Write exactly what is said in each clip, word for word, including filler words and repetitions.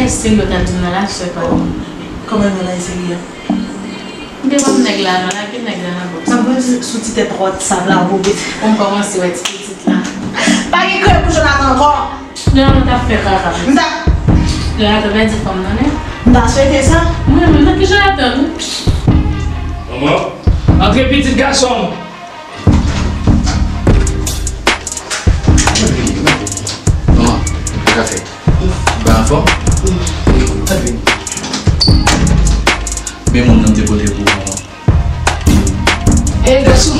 Serye w t ap di m nan la, sè pa w. Kòman nou la, serye? M te wè nèg la, nan la, ki nèg la nan bòs. Sa vle di sou ti tèt WhatsApp la, ou vle. Pou m kòmanse wè ti pitit la. Pa gen krè pou Jonathan ankò. Jonathan t ap fè kaka. M t ap Jonathan pèdi fanm nan, nen. M ta swete sa. Mwen menm, nan ki Jonathan, wi? Manman, antre pitit gason m. Manman, sa k ap fèt? Ou pa anfòm? Sa k vini? Men moun nan m te pote pou ou, manman. Ey, gason.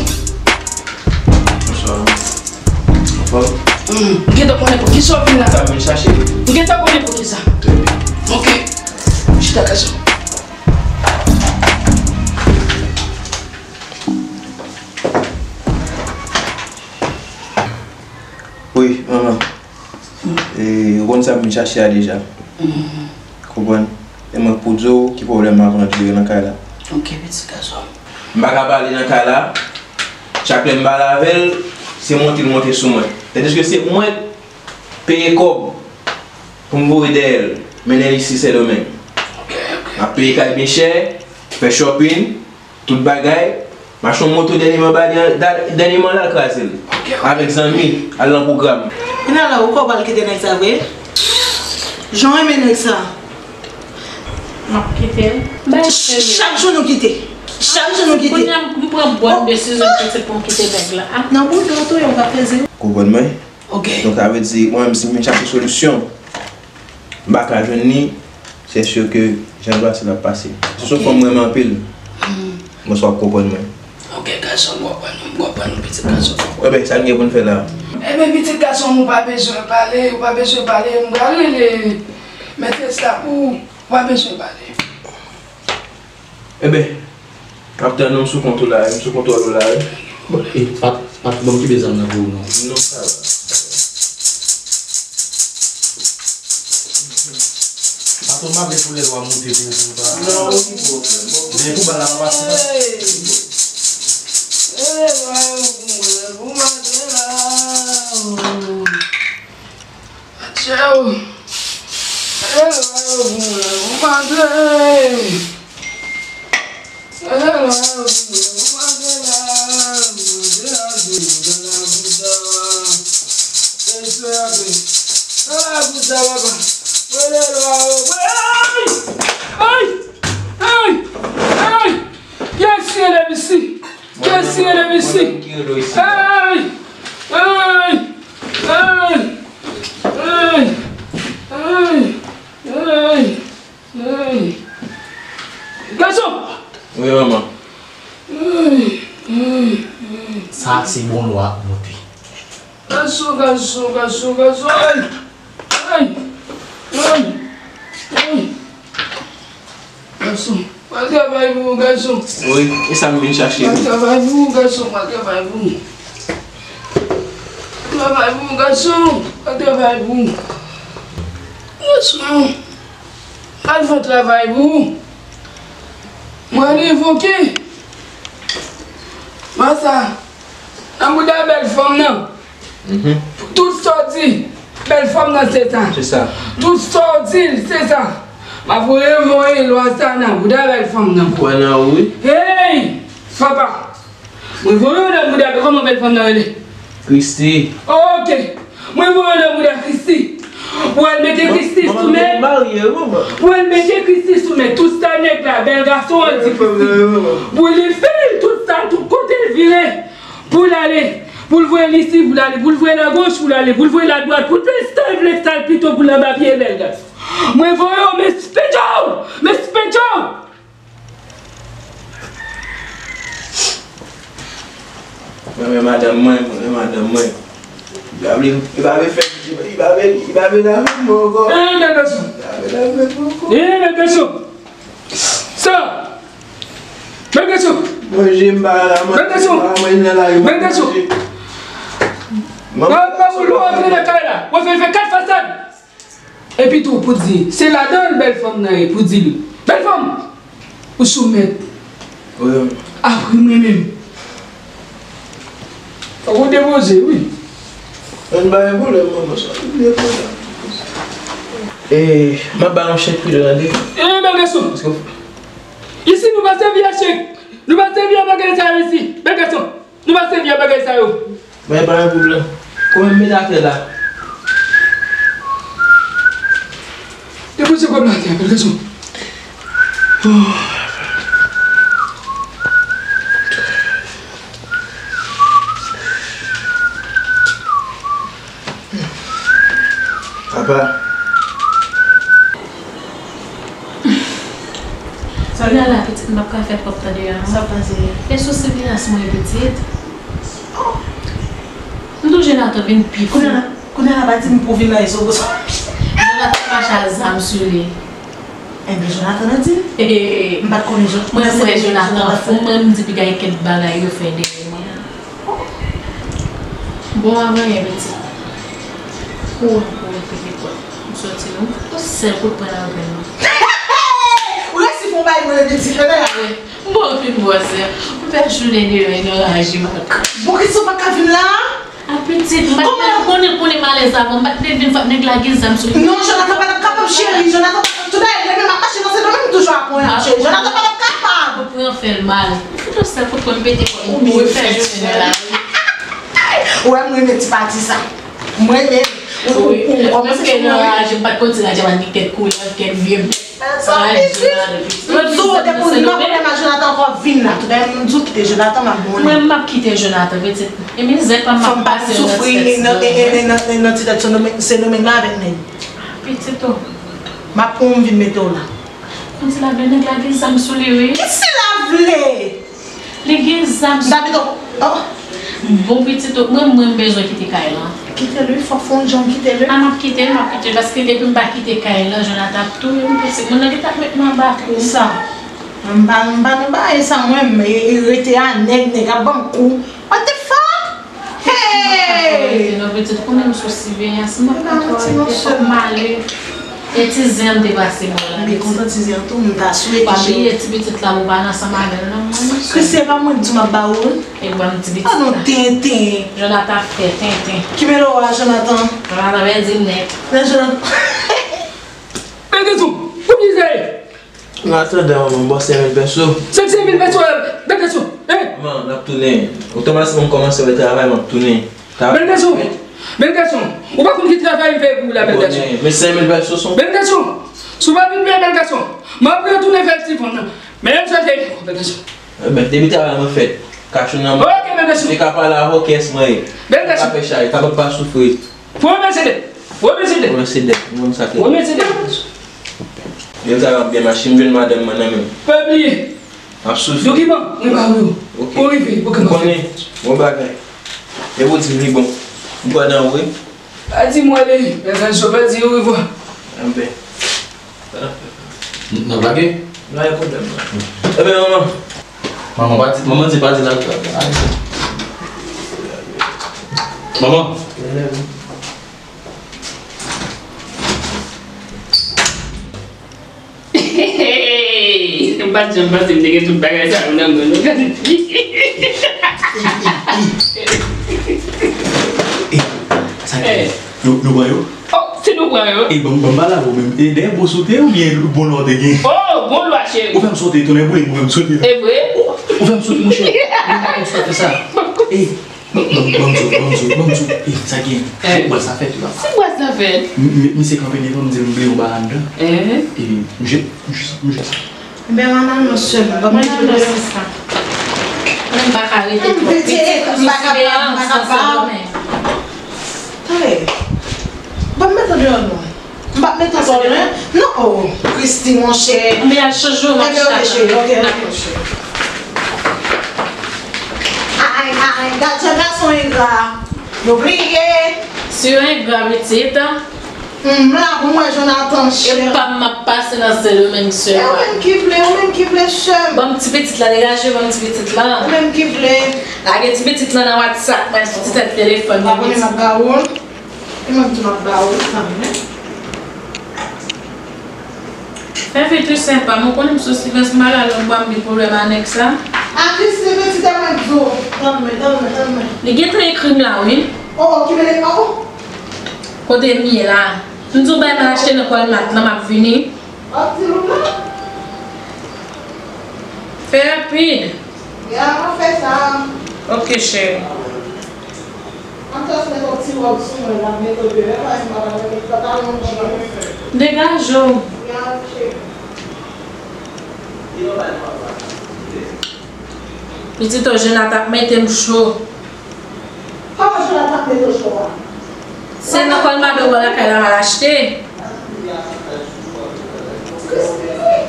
Bonswa. Anfòm? Hmm, m gentan konnen pou kisa w vin la. Sa m vin chache. M gentan konnen pou kisa. Trè byen. Ok. Chita, gason. Wi, manman. E, ou konn sa m vin chache a deja. Konprann? E mwen k pou di w ki pwoblèm m ap andire nan kay la. Ok, pitit gason. M pa ka pale nan kay la. Chak lè m pale avè l, se monte l monte sou mwen. Tandiske se mwen k peye kòb pou m kouri dèyè l, mennen l isi Sendomeng. M ap peye kay byen chè, fè shopping, tout bagay. M achte yon moto dènyèman, ba, dènyèman la l kraze l. Avèk zanmi, al nan pwogram. Kounye a la, ou kwè w pral kite nèg sa vre? Jan w renmen nèg sa. M ap kite l. Bay serye. Chak jou nou kite. Chak jou nou kite. Kounye a m pran bòn desizyon pou se pou m kite nèg la. Ah. Nan bouda w tou, yo va peze. Konprann mwen? Ok. Donk, sa vle di, mwen menm, si m vin chache solisyon, m pa ka jwenn li, c'est sûr que jan l pase l ap pase. Se yon fanm m renmen anpil. Mwen, si w ap konprann mwen. Ok, gason, m konprann ou, m konprann ou, pitit gason. Enben, sa n gen pou n fè la? Enben, pitit gason m, ou pa bezwen pale, ou pa bezwen pale, m pral rele mètrès la pou ou, ou pa bezwen pale. Enben, m ap tann ou, m sou kont ou la, m sou kontwòl ou la, wi. Bon, e, Pat, Pat, ban m kenbe zam nan pou ou, non. Non, sa va. Patwon, m pa vle pou lè lwa monte pou ou, pou ou pa. Non, ou ki pwòblèm. Men pou bal la pa pase, non. Hey! Hey, lwa yo pou mwen, pou maten la. Atchèw! Hey, lwa yo pou mwen, pou maten. Hey, lwa yo pou mwen, pou maten la. Maten la, pou mwen, la bouda. Hey, frè, atè. Nan la bouda, papa. Rele lwa yo. Ay! Ay! Ay! Ay! Kiyès ki rele m isi? Kiyès ki rele m isi? Ay! Ay! Ay! Ay! Gason! Wi, manman. Sa se bon lwa ap monte. Gason, gason, gason, gason, ay! Ay! Ay! Ay! Gason, pa travay pou ou, gason. Wi, e sa m vin chache. Pa travay pou ou, gason, pa travay pou ou. Travay pou ou, gason, pa travay pou ou. Gason, al fè travay pou ou. Mwen revoke. Masa. Nan bouda bèl fanm nan. Tout sa w di, bèl fanm nan se sa. Se sa. Tout sa w di l, se sa. M ap voye voye lwa sa nan bouda bèl fanm nan. Kwè nan ou, wi. Hey! Papa! Mwen voye w nan bouda, kòman bèl fanm nan rele? Christy. Ok. Mwen voye w nan bouda Christy. Pou al mete Christy sou men. Pou al mete Christy sou men. Tout sa nèg la, bèl gason an di Christy. Pou li fè l tout sa, tout kote l vire. Pou l ale. Pou l voye l isi, pou l ale. Pou l voye l agoch, pou l ale. Pou l voye l adwat. Pou l fè sa l vle, sa l pito pou l anba pye bèl gason. Mwen voye w, men Speedjoe! Men Speedjoe! Mwen renmen madanm mwen, mwen renmen madanm mwen. Li pa vle, li pa vle fè, li pa vle, li pa vle avèk mwen ankò. Li pa vle avèk mwen ankò. Sa! Manje m pa la, manje m pa la, manje nan lari, manje. Mwen pa vle ou antre nan kay la. Ou fè, fè kat fasad. Epi tou, pou di, se ladan l bèl fanm nan ye, pou di li, bèl fanm, ou soumèt. Apre mwen menm. Fòk ou depoze, wi. Mwen pa gen pwoblèm, manman, sa, ou gen pwoblèm. E, m ap ba yon chèk pi de rande. E, bèl gason. Isi, nou pa sèvi a chèk. Nou pa sèvi a bagay sa yo isi. Bèl gason. Nou pa sèvi a bagay sa yo. Men pa gen pwoblèm. Kòman m met atè la? Depoze kòb la atè, bèl gason. Papa. Sa vin la, pitit, m p ap ka fè twòp tan deyò non. Sa pase? E sou sivyeyans mwen, pitit. M tou Jonathan vin pi fou. Kounye a la, kounye a la, pa di m pou vin nan eso konsa. Jonathan mache ak zam sou li. Enben, Jonathan nan di l. M pa t konnen Jon-, mwen, mwen, Jonathan fou, mwen, m di piga e kèk bagay yo fè dèyè mwen. Bon, anyen, pitit. Kou an pou repete kòd. M soti non. Yon sèl kout pwen nan grenn nan. Ou resi fon bay mwen, pitit, men la. M bon anpil bwè, sè. M fè jounen deyò, e nan raje mak. Bon, kisa w pa ka vin la? A pitit, m pa t konnen, konnen malèz la, bon, m pa t vle vin fòk nèg la gen zam sou li. Non, Jonathan pa t ap kapab, cheri. Jonathan pa t ap, tout bagay, lè men m ap mache nan Sendomeng, m toujou ap pran cheri. Jonathan pa t ap kapab. Ou pran fè l mal. Ou fout yon sèl kout pwen m pete kò. Ou byen fè jounen la. Ou wè m renmen ti pati sa. M renmen. Ou, ou, ou kòmanse sou mwen. Raje, m pa t konn si raje pa t gen kèk koulè, kèk vye. Sa pitit. M di w depi w nan pwoblèm ak Jonathan ankò vin la. Tout bagay m di w kite Jonathan m ap bon. Mwen m ap kite Jonathan pitit. E mizè pa m ap pase nan tèt. Fò m pa soufri nan, e, e, e, nan, nan ti tèt Sendomeng, Sendomeng la avèk nèg. Pitit o. M ap pran w m vin mete w la. Konn si la vle nèg la gen zam sou li wi. Ki si la vle? Li gen zam sou li. David, oh. Bon pitit, mwen, mwen m bezwen kite kay lan. Kite l wi, fòk fè yon jan kite l wi. A, m ap kite l, m ap kite l, paske depi m pa kite kay lan, Jonathan ap touye m, pitit. Moun nan gentan ap met m anba kou. Sa. M pa, m pa nan bagay sa, mwen, m, e, e rete a nèg, nèg ap ban m kou. What the fuck? Hey! Non, pitit, konnen m sou siveyans, m pa ka twò rete, fòk m ale. E ti zen an m te pase bò la. M byen kontan ti zen an tou, m ta swete. Pa bliye ti pitit la, ou pa nan ansanm avè l non, mwen, non, sè. Kris, se pa mwen k di w m ap ba ou l? E ban m ti pitit la. Ah non, tenten. Jonathan ap fè tenten. Ki mele w a, Jonathan? Jonathan pèdi l nèt. Men Jonathan. Men Gason, kòman sa ye? An atandan, manman, m ba w senk mil pèso. Senk, senk mil pèso, bèl gason. Hein? Manman, n ap tounen. Otomatikman m kòmanse wè travay, m ap tounen. Bèl gason. Bèl gason. Ou pa konn ki travay m fè pou ou la, bèl gason. Men senk mil pèso son. Bèl gason. Si w pa vin peye, bèl gason, m ap retounen fè l ti fanm nan. Men m swete, bèl gason. Enben, depi travay mwen fèt, kachou nan men. Ok, bèl gason. Li ka pale avè w, kès mwen ye. Bèl gason. Ka fè chay, kapab pa soufri. Premye sede. Premye sede. Premye sede. Mwen sa ke. Premye sede. Byen travay, byen mache, m jwenn madanm mwen nan men. Pa bliye. M ap soufri. Dokiman, mwen ba ou yo. Ok. Ou rive, ok, m ap fè. Konnen, bon bagay. E pou di m li bon. M kwè nan ou, wi. Pa di m w ale, bèl gason, pa di orevwa. Enben. N ap lage? N ap lage pwoblèm nan. Enben, manman. Manman, pa di, manman di pa di lage. Manman. M pa t janm panse m te gen tout bagay sa yo nan men nou. Sa gen? Nou, nou pran yo? Oh, si nou pran yo. E ban m, ban m pale avè w menm. E dèyè bon sote oubyen bon lwa w te gen? Oh, bon lwa, cheri. Ou fè m sote, tonnè boule m, ou fè m sote. E vre? Ou, ou fè m sote, monchè. Mwen pa konn sa fè sa. E, ban m, ban m di w, ban m di w, ban m di w. E, sa gen? Eh. Bwè sa fèt la. Si bwè sa fèt. M, m, misye kanpe devan m, di m bliye yon bagay anndan. Eh. E, m jete, m jete, m jete sa. Enben, m al anonse l. Ban m kite l. Mwen pa ka rete twòp pitit, m pa kapab, m pa kapab. Tande, ban m mete w deyò non. M p ap mete w deyò non. Non, oh, Christy, monchè. Men al chanje yon match. Enben, ok, cheri, ok, ok, cheri. Ay, ay, gad jan gason engra. Yo bliye. Si yo engra, pitit. M la pou mwen Jonathan, chè. E pa m ap pase nan Sendomeng sèlman. E ou menm ki vle, ou menm ki vle, chè m. Ban m ti pitit la, degaje, ban m ti pitit la. Ou menm ki vle. Lage ti pitit la nan WhatsApp mwen, sou ti tèt telefòn mwen. Abòne m ap ba ou. E mwen tou m ap ba ou, tanmen. Fè vit wi, senpa m, ou konnen m sou siveyans, m pa la lòt bò, m gen pwoblèm anèk sa. A Christy, pitit mwen di w. Tanmen, tanmen, tanmen. Li gentan ekri m la, wi. Oh, oh, ki mele pa ou? Kote m ye la? M di w bay m al achte nan Walmart lan, m ap vini. W ap di nou la? Fè rapid. Ya, m ap fè sa. Ok, cheri. M ap just mete yon ti wòb sou mwen la, m mete l deyò, paske m pa pral mete pantalon m. Degaje w. Ya, cheri. Pitit o, Jonathan ap mete m cho. Kòman Jonathan ap mete w cho a? Se nan Colmado bò lakay la m al achte. Christine!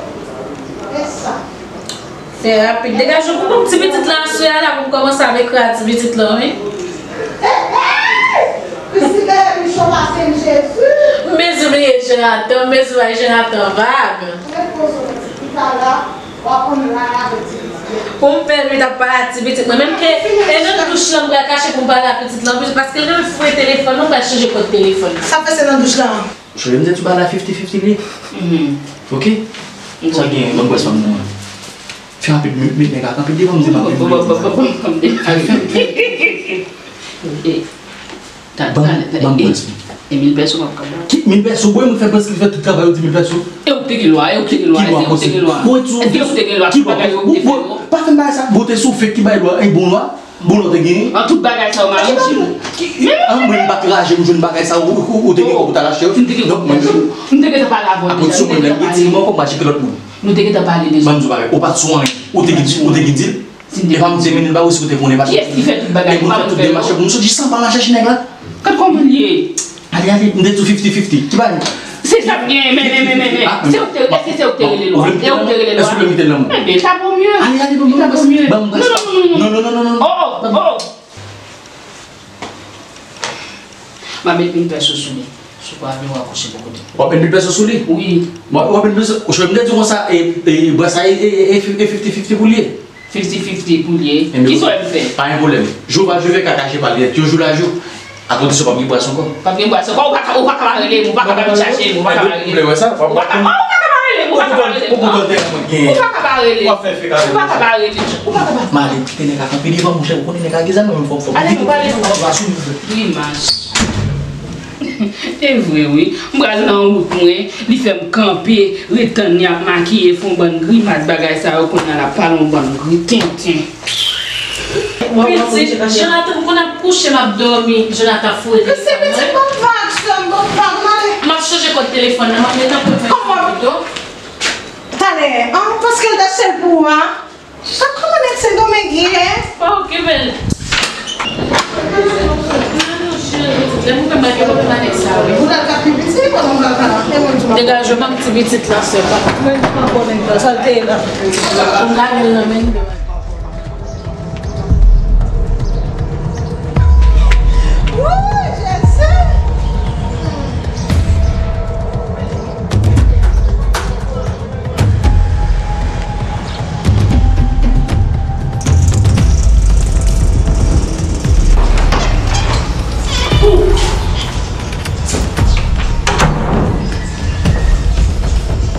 Fè rapid. Degaje w pou m ti pitit la aswè a la pou m kòmanse ap ekri a ti pitit la, wi. Christine, depi cho pase m, Jezi! M bezwen bliye Jonathan, m bezwen bay Jonathan vag. Mwen poze yon ti pita la. Pou m fè l, li t ap pale a ti pitit mwen. Menm ke e nan douch lan m pral kache pou m pale a pitit lan, paske l renmen foure telefòn nan, m pral chanje kòd telefòn nan. Sa fè se nan douch la. Cheri, m te di w bagay la fifty fifty li ye. Ok? Sa gen, ban m pwès fanm nan. Fè rapid, met nèg la kanpe devan m, di m ap vin. Al fè. Ban m, ban m pwès li. E mil pèso m ap ka ba w. Ki mil pèso? Bon, mwen fè prèske fè tout travay ou di mil pèso. E ou te gen lwa, e ou te gen lwa, èske ou te gen lwa? Èske ou te gen lwa? Tout bagay yo ou te fè yo. Pa fè m bagay sa, bon, te sou fake ki bay lwa, e bon lwa, bon lwa ou te genyen. An tout bagay sa yo m aranje. An mwen m pa t raje m jwenn bagay sa ou, ou, ou te gen kòb ou t al achte yo. Donk mwen menm. M te gentan pale avè w deja. Apre ti mwen menm gen ti mwen kòb m achte lòt moun. Nou te gentan pale deja. Ban m di w bagay, ou pa t sou anyen. Ou te gen, ou te gen dil. E pa m di men li pa osi ou te konnen pa. Kiyès ki fè tout bagay? Ou pa fè tout demache pou m soti san pa m al chèche nèg la. Gad kòman l ye. Ale, ale, m te di w fifty fifty. Ki bagay? Se sa k genyen, men, men, men, men, men. Se ou k te, èske se ou k te rele lwa? E ou k te rele lwa? Èske w vle m kite l nan men w? Ebyen, sa vo mye. Ale, ale, ban m, ban m, ban m. Non, non, non, non, non. Oh, oh, oh. M ap met mil pèso sou li. Si w pa vle, w akouche bò kote. W ap met mil pèso sou li? Wi. W ap met mil pèso. Ou chwe m te di w konsa, e, e, bwè sa, e, e, e, e fifty fifty pou l ye. Fifty fifty pou l ye. Kisa w vle m fè? Pa gen pwoblèm. Jou pa jou, veka kache pa l, yon jou la jou. A kondisyon p ap gen bwès ankò. P ap gen bwès ankò, ou pa ka, ou pa ka pa rele m, ou pa ka pa vin chache m, ou pa ka pa rele m. Ou pa ka, ou pa ka pa rele m, ou pa ka pa rele m. Ou pa ka pa rele m. Ou pa ka pa rele m. Ou pa ka pa rele m. Ou pa ka pa rele m. Ou pa ka pa. M ale kite nèg la kanpe devan, monchè, ou konnen nèg la gen zam, mwen menm fò m fò. Ale, nou pale. Grimas. E vre wi. M pral nan wout mwen, li fè m kanpe, ret tann li ap makiye, fè yon bann grimas bagay sa yo, kounye a l ap pale yon bann gri tenten. Pitit, Jonathan, m konn ap kouche, m ap dòmi, Jonathan ap foure telefòn mwen. Pitit, ban m vag, sè m, ban m vag, m ale. M ap chanje kòd telefòn nan, m ap met anpil mwen pito. Talè, an, paske l te achte l pou ou a. Sa kòman nèg Sendomeng ye? Pa okipe l. Lè m konprann bagay yo konprann nèg sa wi. Ou la ka pi piti, kòman ou la ka la? E mwen tou. Degaje w, ban m ti pitit la sèlman. Mwen pa bon nèg la, sa l te ye la. M gade l nan men m. Wouy, Jezi!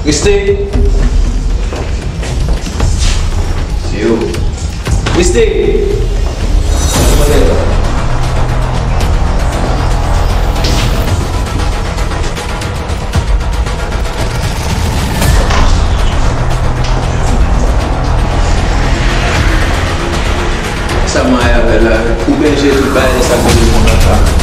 Reste. Se yo. Reste. Sa m a avè la, ou byen jere tout bagay sa, mwen konn ap pale.